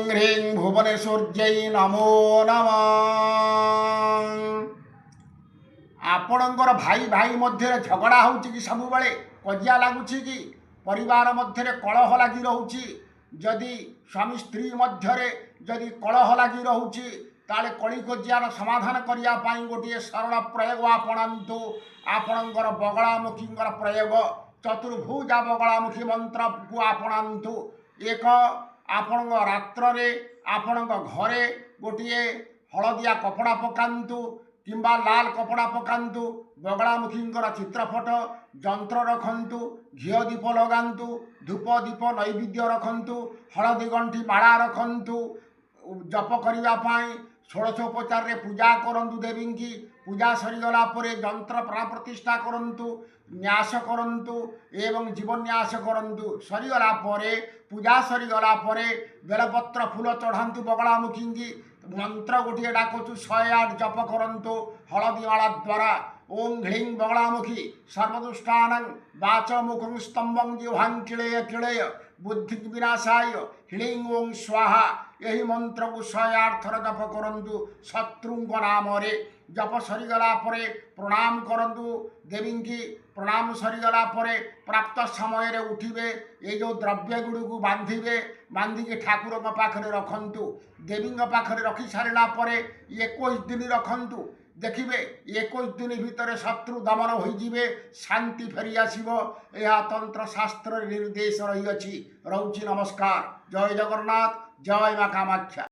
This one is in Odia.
ହ୍ରୀଂ ଭୁବନେଶ୍ୱର୍ଯ୍ୟୈ ନମୋ ନମଃ। ଆପଣଙ୍କର ଭାଇ ଭାଇ ମଧ୍ୟରେ ଝଗଡ଼ା ହେଉଛି କି? ସବୁବେଳେ କଜିଆ ଲାଗୁଛି କି? ପରିବାର ମଧ୍ୟରେ କଳହ ଲାଗି ରହୁଛି? ଯଦି ସ୍ୱାମୀ ସ୍ତ୍ରୀ ମଧ୍ୟରେ ଯଦି କଳହ ଲାଗି ରହୁଛି, ତାହେଲେ କଳି କଜିଆର ସମାଧାନ କରିବା ପାଇଁ ଗୋଟିଏ ସରଳ ପ୍ରୟୋଗ ଆପଣାନ୍ତୁ। ଆପଣଙ୍କର ବଗଳାମୁଖୀଙ୍କର ପ୍ରୟୋଗ, ଚତୁର୍ଭୁଜା ବଗଳାମୁଖୀ ମନ୍ତ୍ରକୁ ଆପଣାନ୍ତୁ। ଏକ, ଆପଣଙ୍କ ରାତ୍ରରେ ଆପଣଙ୍କ ଘରେ ଗୋଟିଏ ହଳଦିଆ କପଡ଼ା ପକାନ୍ତୁ କିମ୍ବା ଲାଲ କପଡ଼ା ପକାନ୍ତୁ। ବଗଳାମୁଖୀଙ୍କର ଚିତ୍ରପଟ, ଯନ୍ତ୍ର ରଖନ୍ତୁ। ଘିଅ ଦୀପ ଲଗାନ୍ତୁ, ଧୂପ ଦୀପ ନୈବେଦ୍ୟ ରଖନ୍ତୁ, ହଳଦୀ ଗଣ୍ଠି ମାଳା ରଖନ୍ତୁ ଜପ କରିବା ପାଇଁ। ଷୋଡ଼ଶୋପଚାରରେ ପୂଜା କରନ୍ତୁ ଦେବୀଙ୍କି। ପୂଜା ସରିଗଲା ପରେ ଯନ୍ତ୍ର ପ୍ରାଣ ପ୍ରତିଷ୍ଠା କରନ୍ତୁ, ନ୍ୟାସ କରନ୍ତୁ ଏବଂ ଜୀବନ୍ୟାସ କରନ୍ତୁ। ସରିଗଲା ପରେ, ପୂଜା ସରିଗଲା ପରେ ବେଲପତ୍ର ଫୁଲ ଚଢ଼ାନ୍ତୁ ବଗଳାମୁଖୀଙ୍କି। ମନ୍ତ୍ର ଗୋଟିଏ ଡାକୁଛୁ, 108 ଜପ କରନ୍ତୁ ହଳଦୀ ମାଳା ଦ୍ୱାରା। ଓಂ ହ୍ରୀଂ ବଗଳାମୁଖୀ ସର୍ବଦୁଷ୍ଟାନାଂ ବାଚ ମୁଖଂ ସ୍ତମ୍ଭଂ ଜିହ୍ୱାଂ କିଳୟ କିଳୟ ବୁଦ୍ଧି ବିନାଶାୟ ହ୍ରୀଂ ଓଂ ସ୍ୱାହା। ଏହି ମନ୍ତ୍ରକୁ 108 ଥର ଜପ କରନ୍ତୁ ଶତ୍ରୁଙ୍କ ନାମରେ। ଜପ ସରିଗଲା ପରେ ପ୍ରଣାମ କରନ୍ତୁ ଦେବୀଙ୍କି। ପ୍ରଣାମ ସରିଗଲା ପରେ ପ୍ରାପ୍ତ ସମୟରେ ଉଠିବେ, ଏଇ ଯେଉଁ ଦ୍ରବ୍ୟ ଗୁଡ଼ିକୁ ବାନ୍ଧିବେ, ବାନ୍ଧିକି ଠାକୁରଙ୍କ ପାଖରେ ରଖନ୍ତୁ। ଦେବୀଙ୍କ ପାଖରେ ରଖି ସାରିଲା ପରେ 21 ଦିନ ରଖନ୍ତୁ। ଦେଖିବେ, 21 ଦିନ ଭିତରେ ଶତ୍ରୁ ଦମନ ହୋଇଯିବେ, ଶାନ୍ତି ଫେରି ଆସିବ। ଏହା ତନ୍ତ୍ର ଶାସ୍ତ୍ରରେ ନିର୍ଦ୍ଦେଶ ରହିଅଛି। ରହୁଛି, ନମସ୍କାର। ଜୟ ଜଗନ୍ନାଥ, ଜୟ ମା କାମାକ୍ଷା।